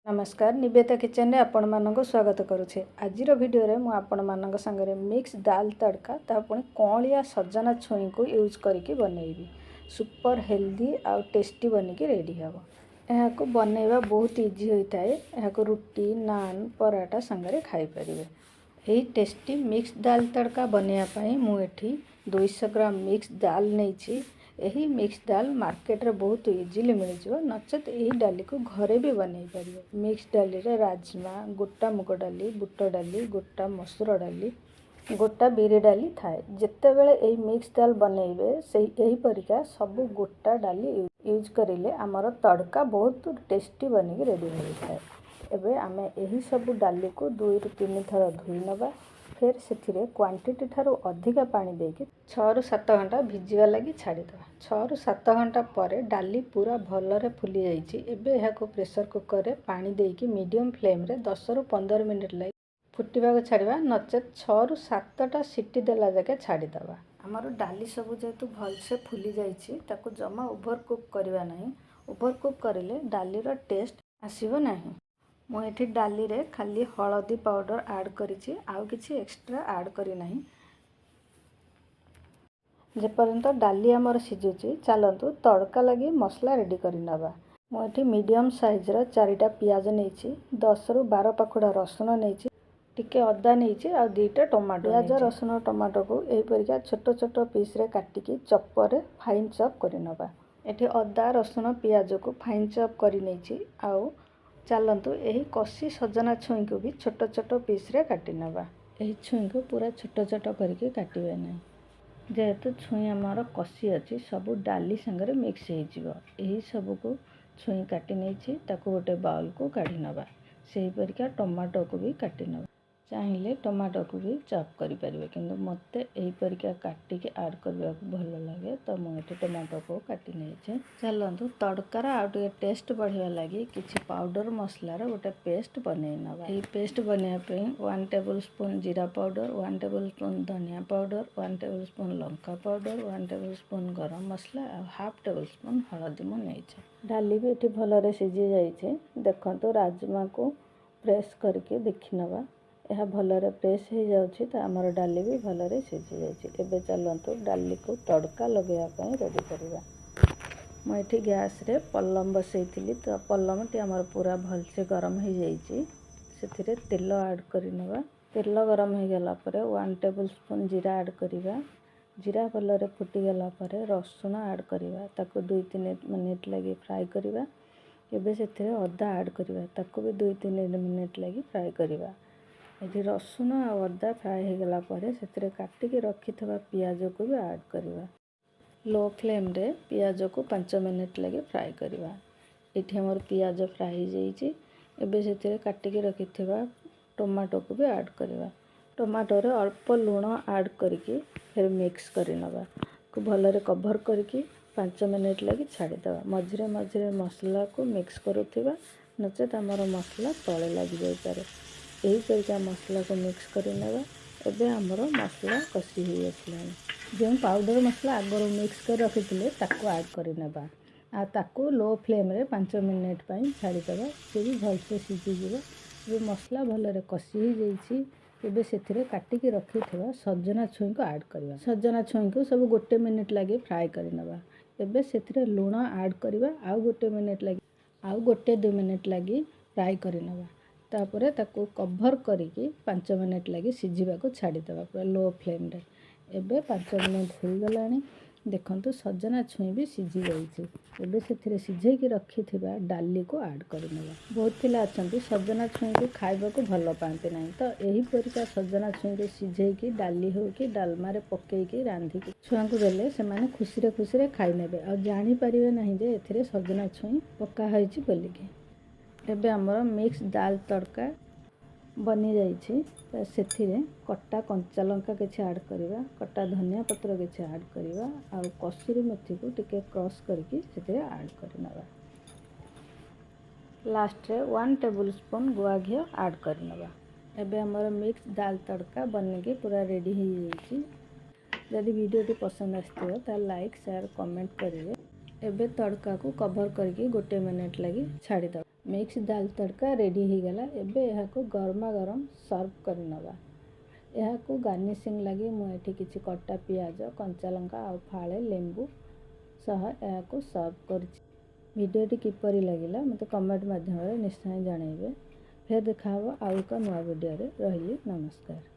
ନମସ୍କାର, ନିବେତା କିଚେନରେ ଆପଣମାନଙ୍କୁ ସ୍ୱାଗତ କରୁଛି। ଆଜିର ଭିଡ଼ିଓରେ ମୁଁ ଆପଣମାନଙ୍କ ସାଙ୍ଗରେ ମିକ୍ସ ଦାଲ ତଡ଼କା, ତା ପୁଣି କଅଁଳିଆ ସଜନା ଛୁଇଁକୁ ୟୁଜ୍ କରିକି ବନେଇବି। ସୁପର ହେଲ୍ଦି ଆଉ ଟେଷ୍ଟି ବନିକି ରେଡ଼ି ହେବ। ଏହାକୁ ବନେଇବା ବହୁତ ଇଜି ହୋଇଥାଏ। ଏହାକୁ ରୁଟି, ନାନ୍, ପରାଟା ସାଙ୍ଗରେ ଖାଇପାରିବେ। ଏହି ଟେଷ୍ଟି ମିକ୍ସ ଦାଲ ତଡ଼କା ବନେଇବା ପାଇଁ ମୁଁ ଏଠି 200 ଗ୍ରାମ ମିକ୍ସ ଦାଲ ନେଇଛି। ଏହି ମିକ୍ସ ଦାଲ ମାର୍କେଟରେ ବହୁତ ଇଜିଲି ମିଳିଯିବ, ନଚେତ୍ ଏହି ଡାଲିକୁ ଘରେ ବି ବନେଇ ପାରିବେ। ମିକ୍ସ ଡାଲିରେ ରାଜମା, ଗୋଟା ମୁଗ ଡାଲି, ବୁଟ ଡାଲି, ଗୋଟା ମସୁର ଡାଲି, ଗୋଟା ବିରି ଡାଲି ଥାଏ। ଯେତେବେଳେ ଏହି ମିକ୍ସ ଦାଲ ବନେଇବେ, ସେଇ ଏହିପରିକା ସବୁ ଗୋଟା ଡାଲି ୟୁଜ୍ କରିଲେ ଆମର ତଡ଼କା ବହୁତ ଟେଷ୍ଟି ବନିକି ରେଡ଼ି ହୋଇଥାଏ। ଏବେ ଆମେ ଏହି ସବୁ ଡାଲିକୁ 2ରୁ 3 ଥର ଧୋଇ ନେବା। ଫେର୍ ସେଥିରେ କ୍ୱାଣ୍ଟିଟି ଠାରୁ ଅଧିକା ପାଣି ଦେଇକି 6ରୁ 7 ଘଣ୍ଟା ଭିଜିବା ଲାଗି ଛାଡ଼ିଦେବା। 6ରୁ 7 ଘଣ୍ଟା ପରେ ଡାଲି ପୁରା ଭଲରେ ଫୁଲି ଯାଇଛି। ଏବେ ଏହାକୁ ପ୍ରେସର କୁକରରେ ପାଣି ଦେଇକି ମିଡ଼ିୟମ୍ ଫ୍ଲେମ୍ରେ 10ରୁ 15 ମିନିଟ୍ ଲାଗି ଫୁଟିବାକୁ ଛାଡ଼ିବା, ନଚେତ୍ 6ରୁ 7ଟା ସିଟି ଦେଲା ଯାକେ ଛାଡ଼ିଦେବା। ଆମର ଡାଲି ସବୁ ଯେହେତୁ ଭଲସେ ଫୁଲି ଯାଇଛି, ତାକୁ ଜମା ଓଭର କୁକ୍ କରିବା ନାହିଁ। ଓଭର କୁକ୍ କରିଲେ ଡାଲିର ଟେଷ୍ଟ ଆସିବ ନାହିଁ। ମୁଁ ଏଠି ଡାଲିରେ ଖାଲି ହଳଦୀ ପାଉଡ଼ର ଆଡ଼୍ କରିଛି, ଆଉ କିଛି ଏକ୍ସଟ୍ରା ଆଡ଼୍ କରିନାହିଁ। ଯେପର୍ଯ୍ୟନ୍ତ ଡାଲି ଆମର ସିଝୁଛି, ଚାଲନ୍ତୁ ତଡ଼କା ଲାଗି ମସଲା ରେଡ଼ି କରିନେବା। ମୁଁ ଏଠି ମିଡ଼ିୟମ୍ ସାଇଜ୍ର ଚାରିଟା ପିଆଜ ନେଇଛି, 10ରୁ 12 ପାଖୁଡ଼ା ରସୁଣ ନେଇଛି, ଟିକେ ଅଦା ନେଇଛି ଆଉ 2ଟା ଟମାଟୋ। ପିଆଜ, ରସୁଣ, ଟମାଟୋକୁ ଏହିପରିକା ଛୋଟ ଛୋଟ ପିସ୍ରେ କାଟିକି ଚପରରେ ଫାଇନ୍ ଚପ୍ କରିନେବା। ଏଠି ଅଦା, ରସୁଣ, ପିଆଜକୁ ଫାଇନ୍ ଚପ୍ କରିନେଇଛି। ଆଉ ଚାଲନ୍ତୁ ଏହି କଷି ସଜନା ଛୁଇଁକୁ ବି ଛୋଟ ଛୋଟ ପିସ୍ରେ କାଟି ନେବା। ଏହି ଛୁଇଁକୁ ପୁରା ଛୋଟ ଛୋଟ କରିକି କାଟିବେ ନାହିଁ। ଯେହେତୁ ଛୁଇଁ ଆମର କଷି ଅଛି, ସବୁ ଡାଲି ସାଙ୍ଗରେ ମିକ୍ସ ହେଇଯିବ। ଏହି ସବୁକୁ ଛୁଇଁ କାଟି ନେଇଛି, ତାକୁ ଗୋଟେ ବାଉଲକୁ କାଢ଼ି ନେବା। ସେହିପରିକା ଟମାଟୋକୁ ବି କାଟି ନେବା। ଚାହିଁଲେ ଟମାଟୋକୁ ବି ଚପ୍ କରିପାରିବେ, କିନ୍ତୁ ମୋତେ ଏହିପରିକା କାଟିକି ଆଡ଼୍ କରିବାକୁ ଭଲ ଲାଗେ, ତ ମୁଁ ଏଠି ଟମାଟୋକୁ କାଟି ନେଇଛି। ଚାଲନ୍ତୁ ତଡ଼କାର ଆଉ ଟିକେ ଟେଷ୍ଟ ବଢ଼ିବା ଲାଗି କିଛି ପାଉଡ଼ର ମସଲାର ଗୋଟେ ପେଷ୍ଟ ବନେଇ ନେବା। ଏହି ପେଷ୍ଟ ବନେଇବା ପାଇଁ 1 ଟେବୁଲ୍ ସ୍ପୁନ୍ ଜିରା ପାଉଡ଼ର, 1 ଟେବୁଲ୍ ସ୍ପୁନ୍ ଧନିଆ ପାଉଡ଼ର, 1 ଟେବୁଲ୍ ସ୍ପୁନ୍ ଲଙ୍କା ପାଉଡ଼ର, 1 ଟେବୁଲ୍ ସ୍ପୁନ୍ ଗରମ ମସଲା ଆଉ ହାଫ୍ ଟେବୁଲ୍ ସ୍ପୁନ୍ ହଳଦୀ ମୁଁ ନେଇଛି। ଡାଲି ବି ଏଠି ଭଲରେ ସିଝି ଯାଇଛି। ଦେଖନ୍ତୁ, ରାଜମାକୁ ପ୍ରେସ୍ କରିକି ଦେଖିନେବା। ଏହା ଭଲରେ ପ୍ରେସ୍ ହେଇଯାଉଛି, ତ ଆମର ଡାଲି ବି ଭଲରେ ସିଝି ଯାଇଛି। ଏବେ ଚାଲନ୍ତୁ ଡାଲିକୁ ତଡ଼କା ଲଗାଇବା ପାଇଁ ରେଡ଼ି କରିବା। ମୁଁ ଏଠି ଗ୍ୟାସ୍ରେ ପଲମ ବସେଇଥିଲି, ତ ପଲମଟି ଆମର ପୁରା ଭଲସେ ଗରମ ହେଇଯାଇଛି। ସେଥିରେ ତେଲ ଆଡ଼୍ କରିନେବା। ତେଲ ଗରମ ହେଇଗଲା ପରେ 1 ଟେବୁଲ୍ ସ୍ପୁନ୍ ଜିରା ଆଡ଼୍ କରିବା। ଜିରା ଭଲରେ ଫୁଟିଗଲା ପରେ ରସୁଣ ଆଡ଼୍ କରିବା। ତାକୁ 2-3 ମିନିଟ୍ ଲାଗି ଫ୍ରାଏ କରିବା। ଏବେ ସେଥିରେ ଅଦା ଆଡ଼୍ କରିବା। ତାକୁ ବି 2-3 ମିନିଟ୍ ଲାଗି ଫ୍ରାଏ କରିବା। ଏଠି ରସୁଣ ଆଉ ଅଦା ଫ୍ରାଏ ହେଇଗଲା ପରେ ସେଥିରେ କାଟିକି ରଖିଥିବା ପିଆଜକୁ ବି ଆଡ଼୍ କରିବା। ଲୋ ଫ୍ଲେମ୍ରେ ପିଆଜକୁ 5 ମିନିଟ୍ ଲାଗି ଫ୍ରାଏ କରିବା। ଏଠି ଆମର ପିଆଜ ଫ୍ରାଏ ହେଇଯାଇଛି। ଏବେ ସେଥିରେ କାଟିକି ରଖିଥିବା ଟମାଟୋକୁ ବି ଆଡ଼୍ କରିବା। ଟମାଟୋରେ ଅଳ୍ପ ଲୁଣ ଆଡ଼୍ କରିକି ଫେର୍ ମିକ୍ସ କରିନେବା। ଭଲରେ କଭର୍ କରିକି 5 ମିନିଟ୍ ଲାଗି ଛାଡ଼ିଦେବା। ମଝିରେ ମଝିରେ ମସଲାକୁ ମିକ୍ସ କରୁଥିବା, ନଚେତ୍ ଆମର ମସଲା ତଳେ ଲାଗିଯାଇପାରେ। ଏହିପରିକା ମସଲାକୁ ମିକ୍ସ କରିନେବା। ଏବେ ଆମର ମସଲା କଷି ହେଇ ଆସିଲାଣି। ଯେଉଁ ପାଉଡ଼ର ମସଲା ଆଗରୁ ମିକ୍ସ କରି ରଖିଥିଲେ, ତାକୁ ଆଡ଼୍ କରିନେବା ଆଉ ତାକୁ ଲୋ ଫ୍ଲେମ୍ରେ 5 ମିନିଟ୍ ପାଇଁ ଛାଡ଼ିଦେବା। ସେ ବି ଭଲସେ ସିଝିଯିବ। ଏବେ ମସଲା ଭଲରେ କଷି ହେଇଯାଇଛି। ଏବେ ସେଥିରେ କାଟିକି ରଖିଥିବା ସଜନା ଛୁଇଁକୁ ଆଡ଼୍ କରିବା। ସଜନା ଛୁଇଁକୁ ସବୁ ଗୋଟେ ମିନିଟ୍ ଲାଗି ଫ୍ରାଏ କରିନେବା। ଏବେ ସେଥିରେ ଲୁଣ ଆଡ଼୍ କରିବା। ଆଉ ଗୋଟେ ମିନିଟ୍ ଲାଗି, ଆଉ 1-2 ମିନିଟ୍ ଲାଗି ଫ୍ରାଏ କରିନେବା। ତାପରେ ତାକୁ କଭର୍ କରିକି 5 ମିନିଟ୍ ଲାଗି ସିଝିବାକୁ ଛାଡ଼ିଦେବା ପୁରା ଲୋ ଫ୍ଲେମ୍ରେ। ଏବେ 5 ମିନିଟ୍ ହେଇଗଲାଣି। ଦେଖନ୍ତୁ, ସଜନା ଛୁଇଁ ବି ସିଝି ଯାଇଛି। ଏବେ ସେଥିରେ ସିଝେଇକି ରଖିଥିବା ଡାଲିକୁ ଆଡ଼୍ କରିନେବା। ବହୁତ ପିଲା ଅଛନ୍ତି, ସଜନା ଛୁଇଁକୁ ଖାଇବାକୁ ଭଲ ପାଆନ୍ତି ନାହିଁ। ତ ଏହିପରିକା ସଜନା ଛୁଇଁକୁ ସିଝେଇକି ଡାଲି ହେଉ କି ଡାଲମାରେ ପକେଇକି ରାନ୍ଧିକି ଛୁଆଙ୍କୁ ଦେଲେ ସେମାନେ ଖୁସିରେ ଖୁସିରେ ଖାଇନେବେ ଆଉ ଜାଣିପାରିବେ ନାହିଁ ଯେ ଏଥିରେ ସଜନା ଛୁଇଁ ପକା ହେଇଛି ବୋଲିକି। ଏବେ ଆମର ମିକ୍ସ ଦାଲ ତଡ଼କା ବନିଯାଇଛି। ତ ସେଥିରେ କଟା କଞ୍ଚା ଲଙ୍କା କିଛି ଆଡ଼୍ କରିବା, କଟା ଧନିଆ ପତ୍ର କିଛି ଆଡ଼୍ କରିବା ଆଉ କସୁରୀ ମେଥିକୁ ଟିକେ କ୍ରସ୍ କରିକି ସେଥିରେ ଆଡ଼୍ କରିନେବା। ଲାଷ୍ଟରେ 1 ଟେବୁଲ୍ ସ୍ପୁନ୍ ଗୁଆ ଘିଅ ଆଡ଼୍ କରିନେବା। ଏବେ ଆମର ମିକ୍ସ ଦାଲ ତଡ଼କା ବନିକି ପୁରା ରେଡ଼ି ହେଇଯାଇଛି। ଯଦି ଭିଡ଼ିଓଟି ପସନ୍ଦ ଆସିଥିବ, ତାହେଲେ ଲାଇକ୍, ସେୟାର, କମେଣ୍ଟ କରିବେ। ଏବେ ତଡ଼କାକୁ କଭର୍ କରିକି ଗୋଟେ ମିନିଟ୍ ଲାଗି ଛାଡ଼ିଦେବା। ମିକ୍ସ ଦାଲ ତଡ଼କା ରେଡ଼ି ହେଇଗଲା। ଏବେ ଏହାକୁ ଗରମା ଗରମ ସର୍ଭ କରିନେବା। ଏହାକୁ ଗାର୍ନିସିଂ ଲାଗି ମୁଁ ଏଠି କିଛି କଟା ପିଆଜ, କଞ୍ଚା ଲଙ୍କା ଆଉ ଫାଳେ ଲେମ୍ବୁ ସହ ଏହାକୁ ସର୍ଭ କରିଛି। ଭିଡ଼ିଓଟି କିପରି ଲାଗିଲା, ମୋତେ କମେଣ୍ଟ ମାଧ୍ୟମରେ ନିଶ୍ଚୟ ଜଣାଇବେ। ଫେର୍ ଦେଖାହେବ ଆଉ ଏକ ନୂଆ ଭିଡ଼ିଓରେ। ରହିଲି, ନମସ୍କାର।